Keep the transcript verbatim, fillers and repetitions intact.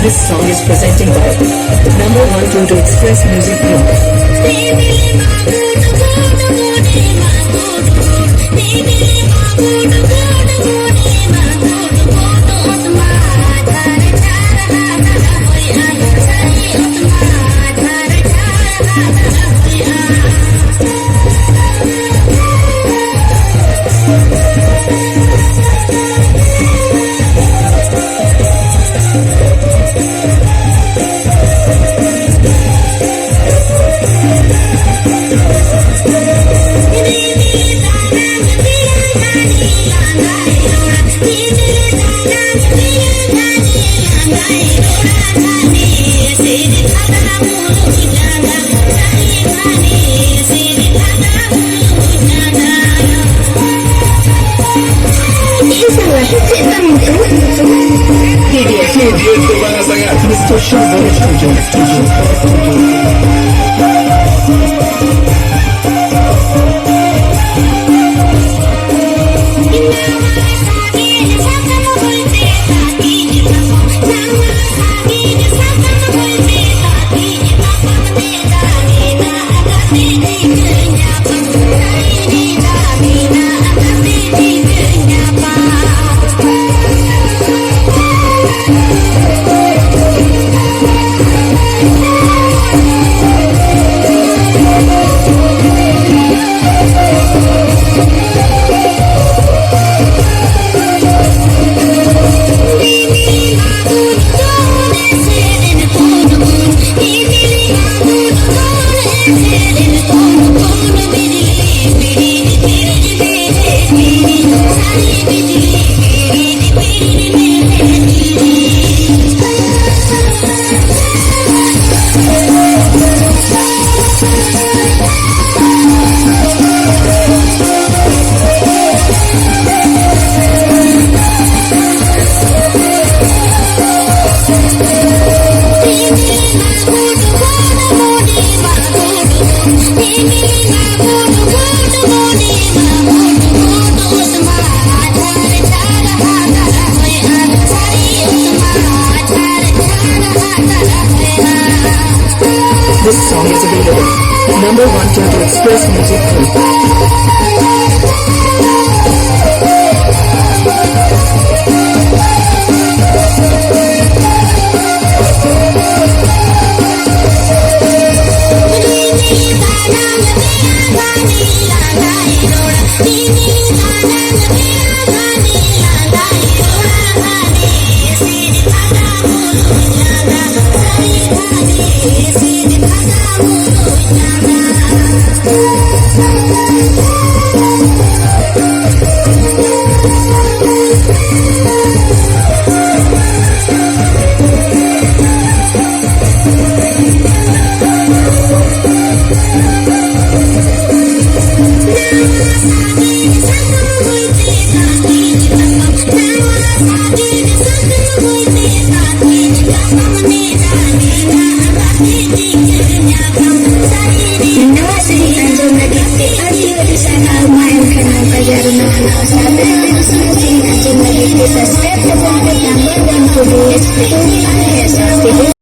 This song is presented by Number One Tutu Express Music Group. Mister Sugar Studio. Number one to express music group. ᱱᱚᱣᱟ ᱥᱮᱨᱮᱧ ᱟᱸᱡᱚᱢ ᱞᱟᱹᱜᱤᱫ ᱛᱮ ᱟᱹᱰᱤ ᱟᱹᱰᱤ ᱥᱟᱨᱦᱟᱣ᱾ ᱢᱟ ᱮᱱᱠᱷᱟᱱ ᱱᱚᱝᱠᱟ ᱜᱮ ᱟᱨᱚ ᱱᱟᱣᱟ ᱱᱟᱣᱟ ᱥᱟᱱᱛᱟᱲᱤ ᱯᱟᱹᱨᱥᱤ ᱥᱮᱨᱮᱧ ᱟᱸᱡᱚᱢ ᱞᱟᱹᱜᱤᱫ ᱛᱮ subscribe ᱛᱟᱵᱚᱱ ᱯᱮ number one to D S P ᱟᱨ ᱥᱟᱶᱛᱮ